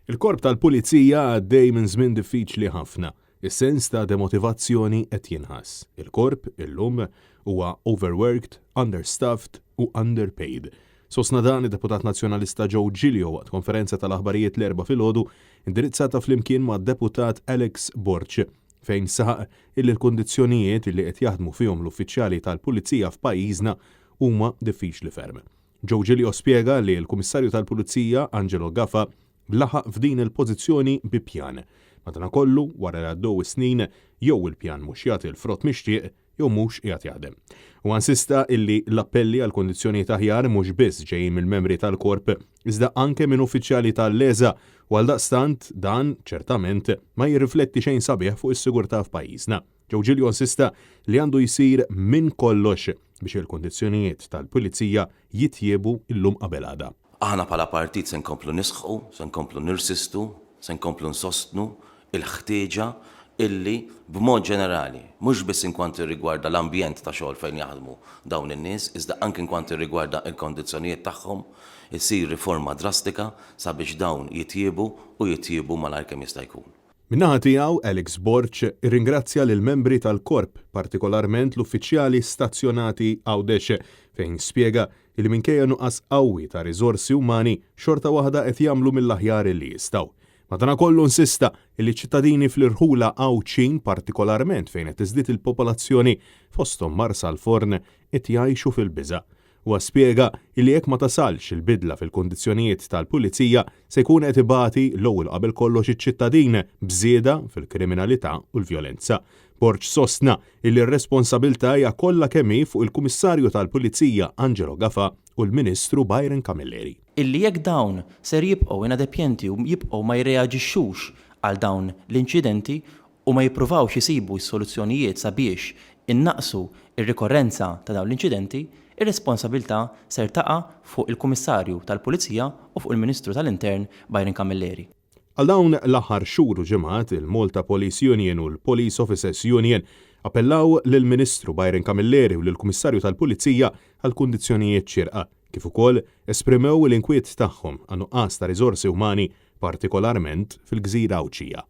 Il-Korp tal-Pulizija għaddej minn żmien diffiċli ħafna. Is-sens ta' demotivazzjoni qed jinħass. Il-Korp, illum, huwa overworked, understaffed u underpaid. Sostna dan id-Deputat Nazzjonalista Joe Giglio waqt konferenza tal-aħbarijiet l-Erbgħa filgħodu indirizzata flimkien mad-Deputat Alex Borg fejn saħaq illi l-kundizzjonijiet illi qed jaħdmu fihom l-uffiċjali tal-Pulizija f'pajjiżna huma diffiċli ferm. Joe Giglio spjega li l-Kummissarju tal-Pulizija, Angelo Gafa, laħaq f'din il-pożizzjoni bi pjan. Madanakollu, wara li għaddew is-snin, jew il-pjan mhux jagħti l-frott mixtieq jew mhux qiegħed jaħdem. Huwa insista illi l-appelli għal kundizzjonijiet aħjar mhux biss ġejjin mill-membri tal-Korp iżda anke minn uffiċjali tal-LESA u għaldaqstant dan ċertament ma jirrifletti xejn sabiħ fuq is-sigurtà f'pajjiżna. Joe Giglio insista li għandu jsir minn kollox biex il-kundizzjonijiet tal-Pulizija jitjiebu llum qabel għada. Aħna bħala partit se nkomplu nisħqu, se nkomplu nirsistu, se nkomplu nsostnu l-ħtieġa illi b'mod ġenerali, mhux biss inkwantu jirrigwarda l-ambjent ta' xogħol fejn jaħdmu dawn in-nies, iżda anke inkwantu jirrigwarda l-kondizzjonijiet tagħhom, issir riforma drastika sabiex dawn jitjiebu u jitjiebu malajr kemm jista' jkun. Min-naħa tiegħu, Alex Borg irringrazzja lill-membri tal-Korp, partikolarment l-uffiċjali stazzjonati Għawdex, fejn spjega li minkejja nuqqas qawwi ta' riżorsi umani, xorta waħda qed jagħmlu mill-aħjar li jistgħu. Madanakollu insista li ċ-ċittadini fl-irħula Għawdxin, partikolarment fejn qed tiżdied il-popolazzjoni, fosthom Marsalforn, qed jgħixu fil-biża'. Huwa spjega li jekk ma tasalx il-bidla fil-kundizzjonijiet tal-Pulizija se jkun qed ibati l-ewwel u qabel kollox iċ-ċittadin b'żieda fil-kriminalità u l-vjolenza. Borg sostna li r-responsabilità hija kollha kemm hi fuq il-Kummissarju tal-Pulizija Angelo Gafà u l-Ministru Byron Camilleri. Illi jekk dawn ser jibqgħu inadepjenti u jibqgħu ma jirreaġixxux għal dawn l-inċidenti u ma jippruvawx isibu s-soluzzjonijiet sabiex innaqqsu r-rikorrenza ta' dawn l-inċidenti, ir-responsabilità ser taqa' fuq il-Kummissarju tal-Pulizija u fuq il-Ministru tal-Intern Byron Camilleri. Għal dawn l-aħħar xhur u ġimgħat, il-Malta Police Union u l-Police Officers Union appellaw lill-Ministru Byron Camilleri u lill-Kummissarju tal-Pulizija għal kundizzjonijiet xierqa, kif ukoll esprimew l-inkwiet tagħhom għan-nuqqas ta' riżorsi umani partikolarment fil-gżira Għawdxija.